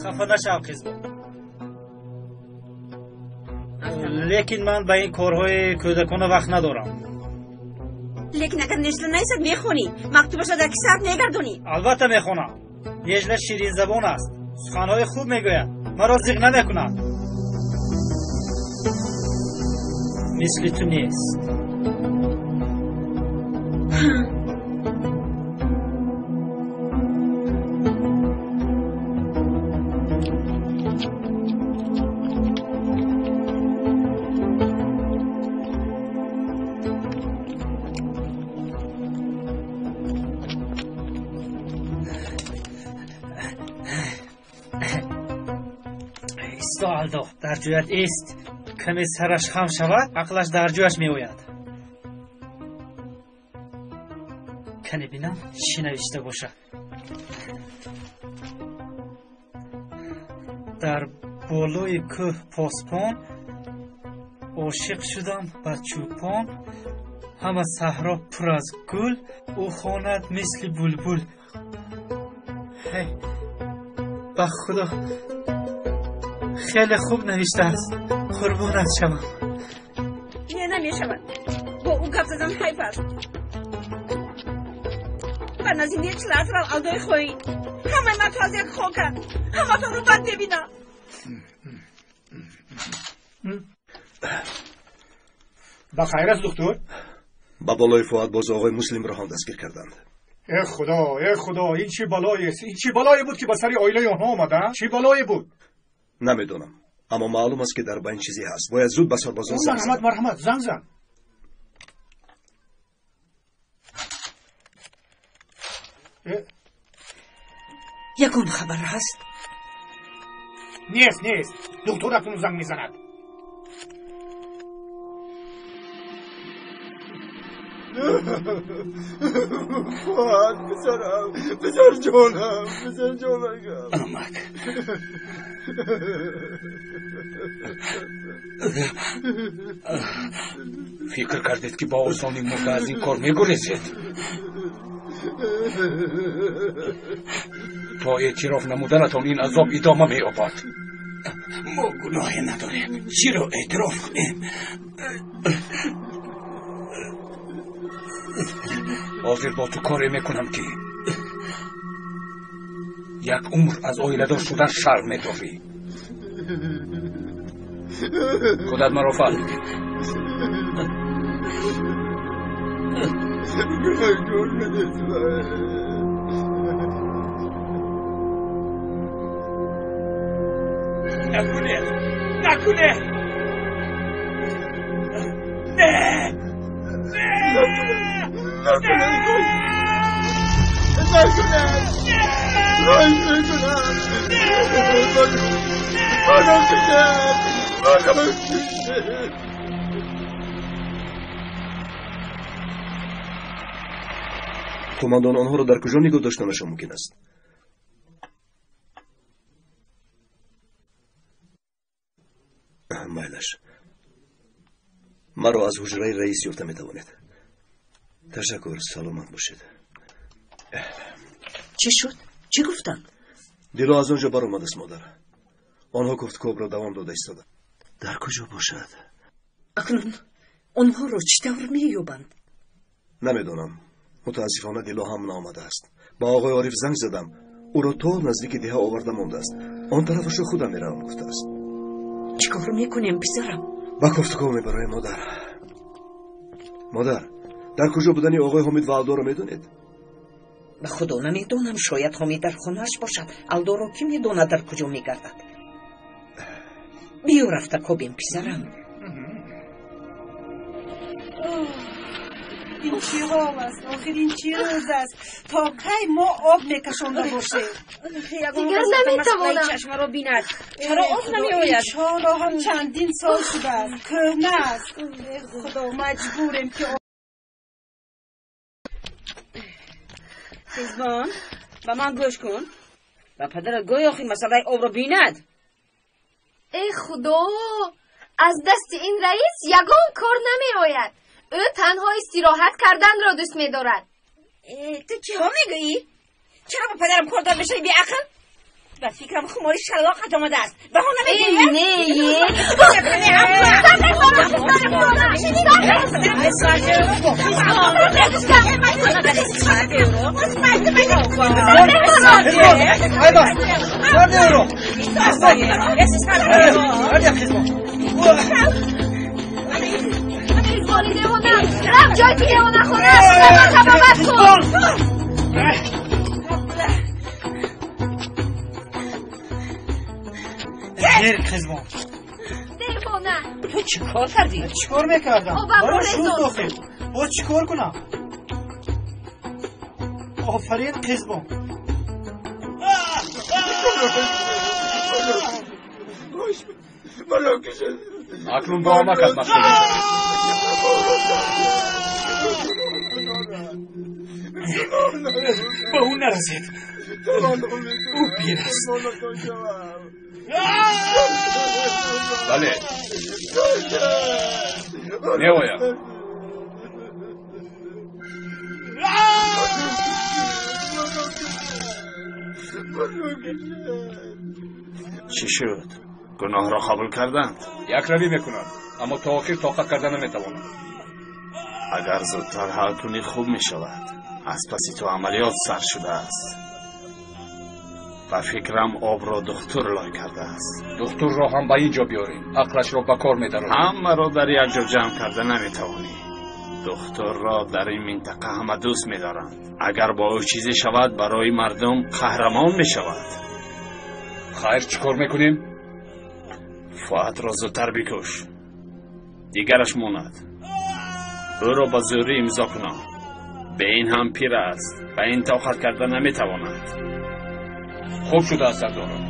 Хафа нашав, қизбон. Лекин ман ба ин корҳои кӯдакона вақт надорам. Лекин агар Нежла наисад, мехонӣ. Мактубашро дар кисаат мегардонӣ. Албатта мехонам. Нежла ширинзабон аст. Суханҳои хуб мегӯяд. Маро зиқ намекунад. Мисли ту нест. Исто, Алдо, дар ҷоят ист. Каме сараш хам шавад, ақлаш дар ҷояш меояд. Кане бинам, чӣ навишта бошад. Дар болои кӯҳ посбон ошиқ шудам ба чӯпон. Ҳама саҳро пур аз гул, ӯ хонад мисли булбул. Ҳей, ба худо хеле хуб навиштааст. Қурбонат шавам. Не, намешавад. Бо ӯ гап задан ҳайф аст. Ба назди Нечлаат рав, Алдои хоин. Ҳамаи ман ту аз як хоканд. Ҳаматонро бад мебинам. Ба хайр аст, духтур? Ба болои Фуад боз оғои Муслимро ҳам дастгир карданд. Э худо, э худо, ин чӣ балоест? Ин чӣ балое буд, ки ба сари оилаи онҳо омада? Чӣ балое буд? Намедонам, аммо маълум аст, ки дар байн чизе ҳаст. Бояд зуд ба сарбозон занг Марҳамат, марҳамат, занг зан. Ягон хабар ҳаст? Нест, нест. Духтур акнун занг мезанад. Фуат, писарам, писар ҷонам, писар ҷонакам. Амак. Фикр кардед, ки бо осонӣ мурда аз ин кор мегурезед? То эътироф намуданатон ин азоб идома меёбад. Мо гуноҳе надорем, чиро эътироф кунем? Ҳозир бо ту коре мекунам, ки як умр аз оиладор шудан шарм медорӣ. Худат маро фаҳмидӣ. Накунед! Накунед! Не! Не! Накунед! Накунед! Накунед! Накунед! Командон онҳоро дар куҷо нигоҳ доштанашон мумкин аст? Майлаш, маро аз ҳуҷраи раис ёфта метавонед. Ташаккур, саломат бошед. Чӣ шуд? Чӣ гуфтанд? Дило аз он ҷо баромадааст, модар. Онҳо кофтукобро давом дода истода. Дар куҷо бошад? Акнун онҳоро чӣ тавр меёбанд? Намедонам. Мутаассифона Дило ҳам наомадааст. Ба оғои Ориф занг задам. Ӯро то наздики деҳа оварда мондааст. Он тарафашро худам меравам гуфтааст. Чӣ кор мекунем, писарам? Ба кофтукоб мебароем, модар. Модар, дар куҷо будани оғои Ҳомид ва Алдоро медонед? Ба худо намедонам. Шояд Ҳомид дар хонааш бошад. Алдоро кӣ медонад дар куҷо мегардад? Биё рафта кобем, писарам. Ин чӣ ҳол аст? Охир ин чӣ рӯз аст? То кай мо об мекашонда бошем? Дигар наметавонам. Чашмаро бинад. Чаро об намеояд? Чоро ҳам чандин сол шудааст, кӯҳна аст. Худо, маҷбурем ки Хизбон, ба ман гӯш кун. Ба падарат гӯй, охир масъалаи обро бинад. Э худо, аз дасти ин раис ягон кор намеояд. Ӯ танҳо истироҳат карданро дӯст медорад. Ту чиҳо мегӯӣ? Чаро ба падарам кордор мешавӣ, беақл? Ба фикрам хумори шалоқат омадааст. Баҳона мегӯӣ? Не, Хизбони девона, рафт ҷой ки девонахона аст, ба табобат кун. Дер хизбон. Девона. Ту чӣ кор кардӣ? Чӣ кор мекардам? Обамро Барои шуд резон. дохил. Боз чӣ кор кунам? Офарин, хизбон. Акнун бо амакат машғул мешавед. Ба ӯ нарасед. Ӯ пир аст. Бале, меоям. Чӣ шуд? Гуноҳро қабул карданд? Якравӣ мекунам, аммо то охир тоқат карда наметавонам. Агар зудтар ҳал кунӣ хуб мешавад. Аз паси ту амалиёт сар шудааст. Ба фикрам обро духтур лой кардааст. Духтурро ҳам ба ин ҷо биёрем, ақлашро ба кор медарорем. Ҳамаро дар як ҷо ҷамъ карда наметавонӣ. Духтурро дар ин минтақа ҳама дӯст медоранд. Агар бо ӯ чизе шавад, барои мардум қаҳрамон мешавад. Хайр, чӣ кор мекунем? Фуатро зудтар бикуш, дигараш монад. Ӯро ба зӯрӣ имзо кунам. Бе ин ҳам пир аст, ба ин тоқат карда наметавонад. Хуб шудааст, сардорон.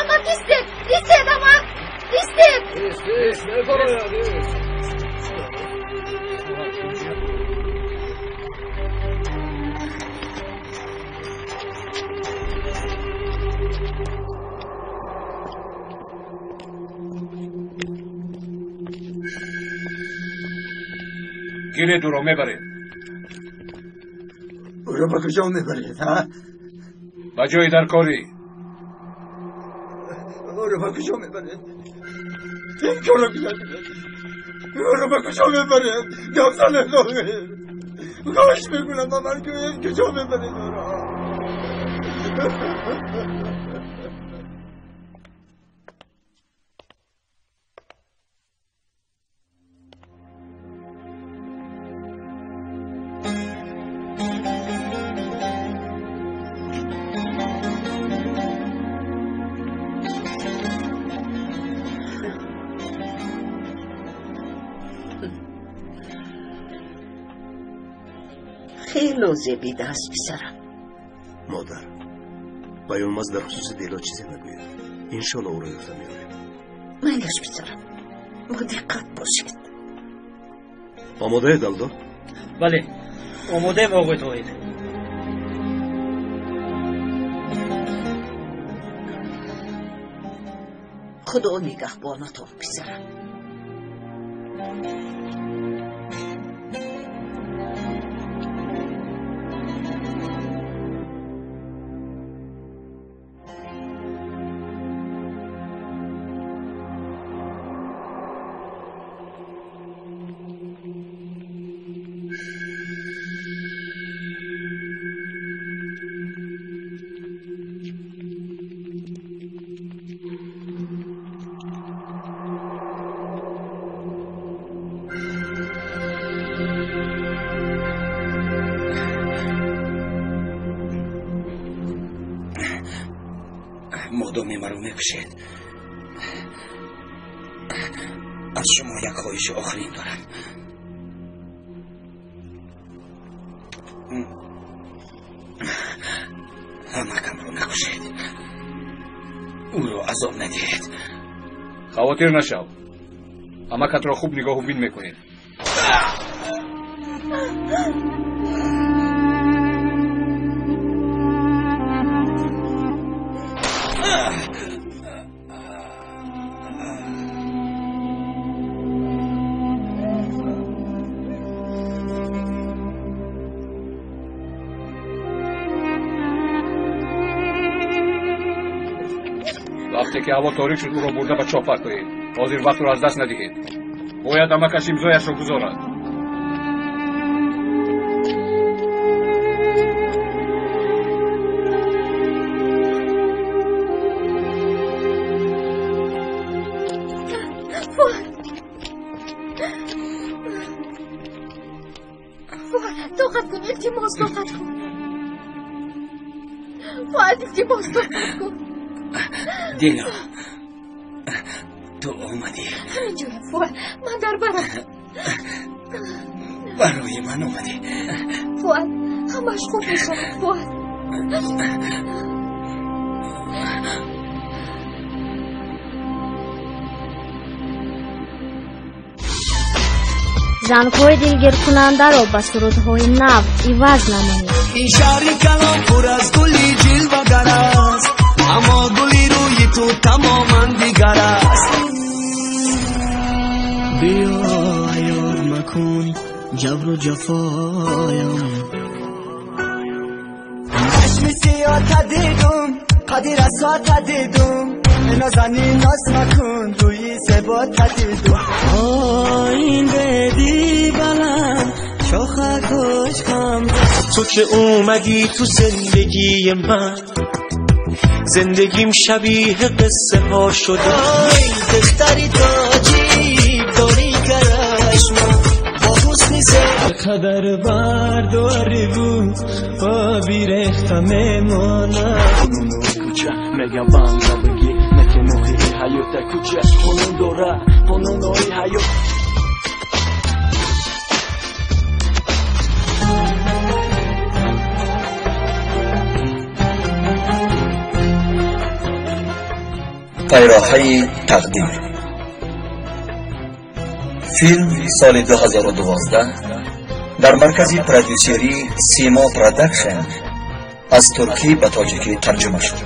Амак, истед! Истед, амак! Истед! Ист, мефарояд, ист. Гиред, ӯро мебарем. Ӯро ба куҷо мебаред, ҳа? Ба ҷои даркорӣ. Ӯро ба куҷо мебаред? Ин корро кунед. Ӯро ба куҷо мебаред? Гап занед, Тоҳир. Хоҳиш мекунам, ба ман гӯед, куҷо мебаред ӯро? Хело зебида аст, писарам. Модар, ба Йилмаз дар хусуси Дило чизе нагӯед. Иншолло ӯро ёфта меорем. Майлаш, писарам, бо диққат бошед. Омодаед, Алдо? Бале, омодаем, оғои Тоҳир. Худо нигаҳбонатон, писарам. Модоме маро мекушед, аз шумо як хоҳиши охирин дорам. Амакамро накушед, ӯро азоб надиҳед. Хавотир нашав, амакатро хуб нигоҳу бин мекунем. Вақте ки ҳаво торик шуд, ӯро бурда ба чоҳ партоед. Ҳозир вақтро аз даст надиҳед. Бояд амакаш имзояшро гузорад. Тоқат кун, илтимос, тоқат кун. Фуад, илтимос, тоқат кун. Дило, ту омадӣ. Ҳаминҷоям, Фуад, ман дар барам. Барои ман омадӣ. Фуад, ҳамааш хуб мешавад, Фуад. Зангҳои дилгиркунандаро ба сурудҳои нав иваз намоед. Ин шаҳри калон пур аз гули ҷилвагар аст, аммо гули рӯи ту тамоман дигар аст. Биё, аёр макун ҷабру ҷафоям. Чашми сиёҳта дидум, қади расота дидум, нозанин ноз макун, рӯи зебота дидум. Ин беди баланд шохакош хам. تو که اومدی تو زندگی من، زندگیم شبیه قصه ها شده. دختری تاجیک داری کرشما با حسن قدر برداری بود آبی رخته میماند. کوچه میگم بنده بگی نکه نوخی حیات کوچه قانون داره قانون حیات. Пайроҳаи тақдир. Филм соли 2012 дар маркази продюсерии Симо Продакшн аз туркӣ ба тоҷикӣ тарҷума шуд.